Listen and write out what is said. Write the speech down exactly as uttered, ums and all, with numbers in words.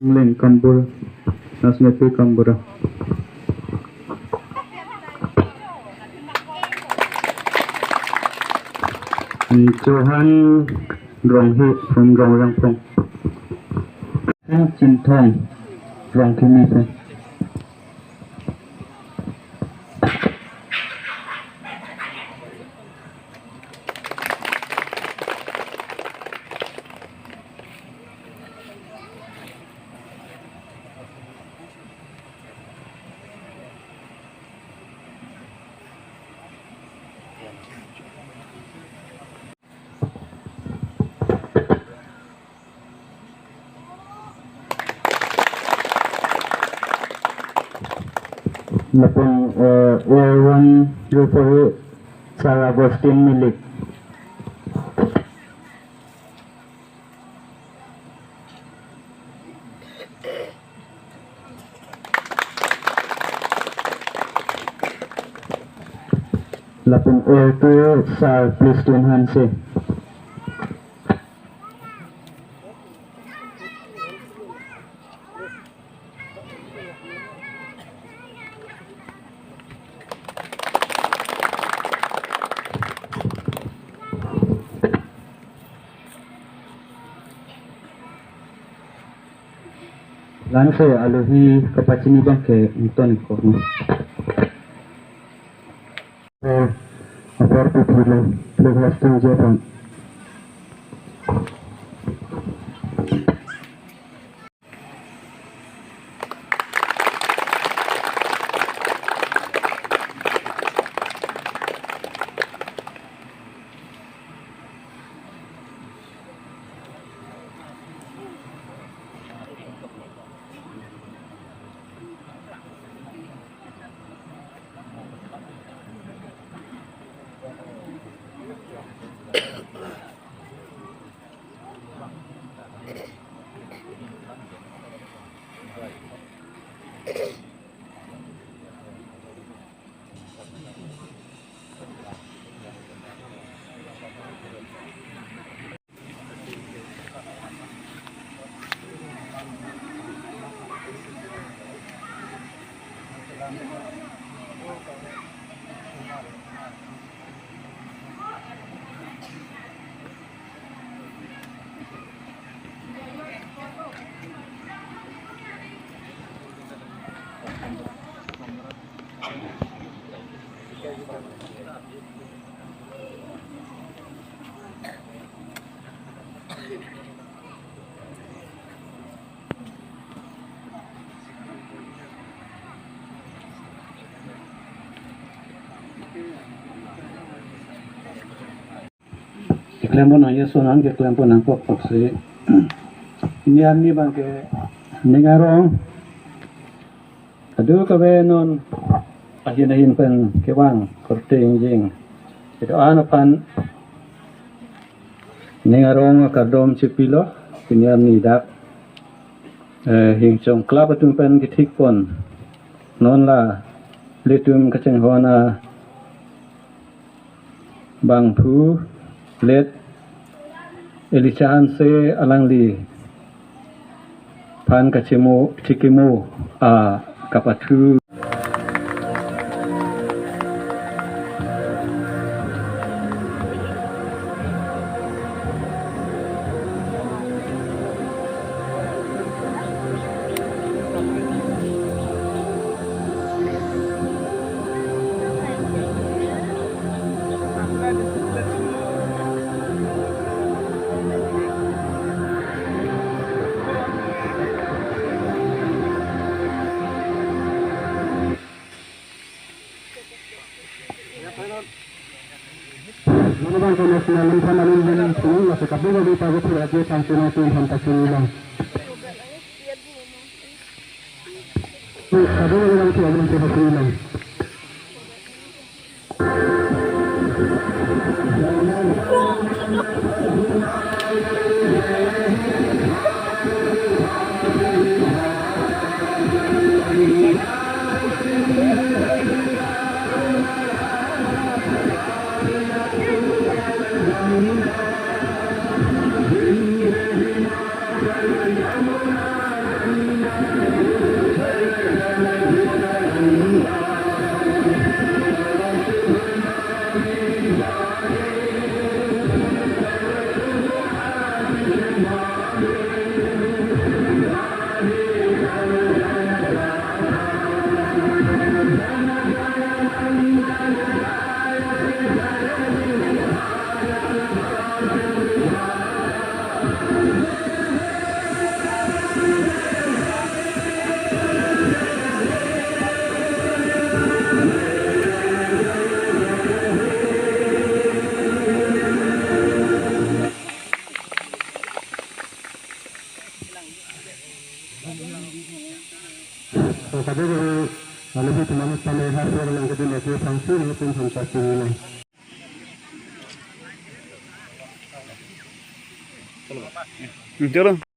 Leng Kambura, Nasnepe Kambura. Johan Ronghe from Rongrang Phong. Chinthong Rongkhemi Phong. Lapen, eh, A one referee Sir Agustin Milik. Lapen A two Sir Plistin Hanse. Langse alohi kapachini abangke ington ko. Apor puthilo, flag hoisting jepang. Keklem pon nangji ason an keklem pon nangkok kok si. Pini arni abangke ning arong kadokave non ahin ahin pen kevang korte ingjing. Kedo-an aphan ning arong akardom chepilo. Pini arni dak, eh, Hingchong Club atum pen kethik pon non la ilitum kachinghon abangphu Late Elisha Hanse alangli aphan kachemo, chikimo akapathu. Mane bang ke national anthem alun pen sung la se kabu kabu ta ke pura je sang sung sung han ta sung lang. Kabu kabu bang ke alun pen sung lang. So, kadokave, alehi teman kami hasil yang kedua itu sanksi ini pun sampai sini. Chalo.